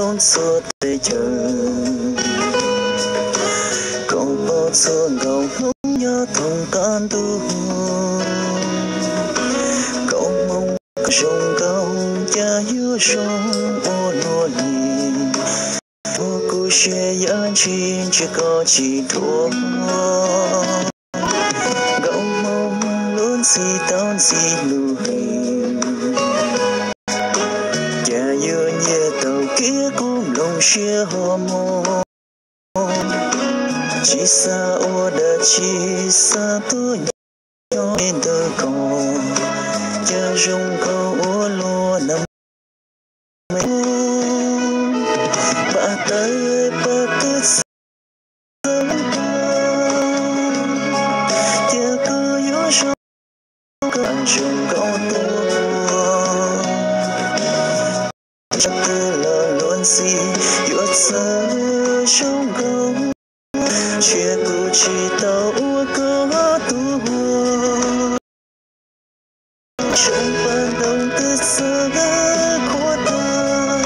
zoo txhua teb chaws, koj paub txhua nkauj hmoob nyob thoob qab ntuj. Nkauj hmoob zoo nkauj cas yuav zoo ua luaj li, ua kuv siab yam ntshis ntshe koj tsis dhuav. Nkauj hmoob lub ntxhi tau ntxim hlub li, cas yuav nyiam tau kiag kuv nplooj siab hos mos. Tsis xav ua dab tsi, xav tuaj nyob ntawm koj, cas zoo nkauj ua luaj na me. Pab tawv pab twb txawv, cas koj yuav zoo nkauj zoo nkauj tuaj. Tsis xav twb los luag ntxhi yuav txawv zoo nkauj, ntshe kuv tsis tau ua koj tub. Xyoo paj ntoo twb txawv qhuav tag,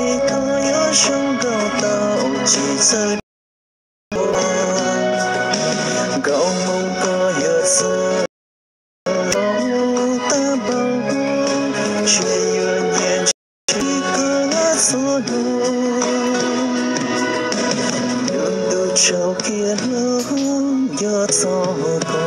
es koj yuav zoo nkauj tau tsis txawv dua. Nkauj hmoob koj yuav txawv los tag npaum, ntshe yuav nyiam ntsib koj txhua hnub. Lub ntuj tsaus kiag hlob nco txog koj.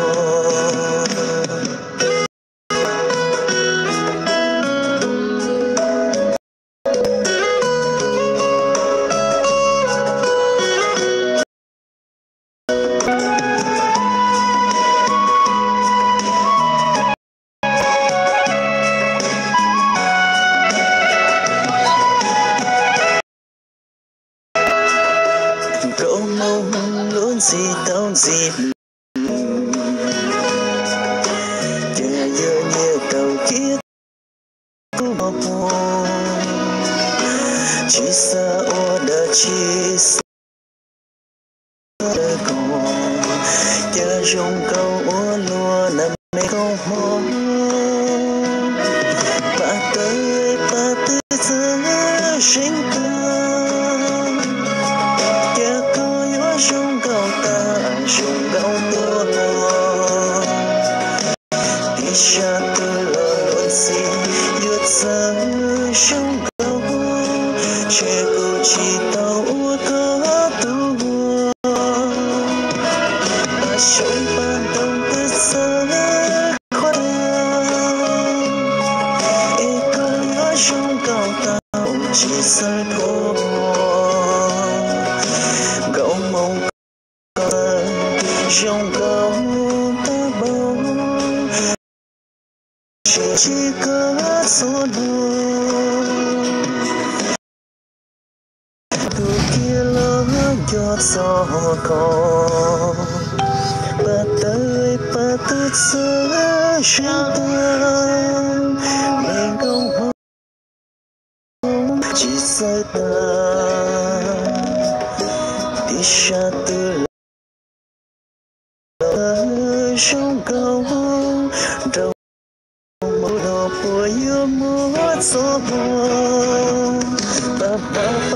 Nkauj hmoob lub ntxhi tau ntxim hlub, cas yuav nyiam tau kiag kuv hos mos. Tsis xav ua dab tsi, xav ntawm koj, cas zoo nkauj ua luaj na me nkauj hmoob. Pab tawv pab twb txawv seev tag, cas koj yuav zoo nkauj tag zoo nkauj tuaj. Tib sab twg los luag ntxhi yuav txawv zoo nkauj, ntshe kuv tsis tau ua koj tub. Pab xyoo paj ntoo twb txawv qhuav tag, es koj yuav zoo nkauj tau tsis txawv dua. Nkauj hmoob koj zoo nkauj tag npaum, ntshe ntsib koj txhua hnub. Ntuj kiag los nco txog koj, pab tawv pab twb txawv seev tag, me nkauj hmoob tsis txawv tag. Tib sab twg los zoo nkauj, nraug mus los puas yuav muaj txoj hlua, pab pab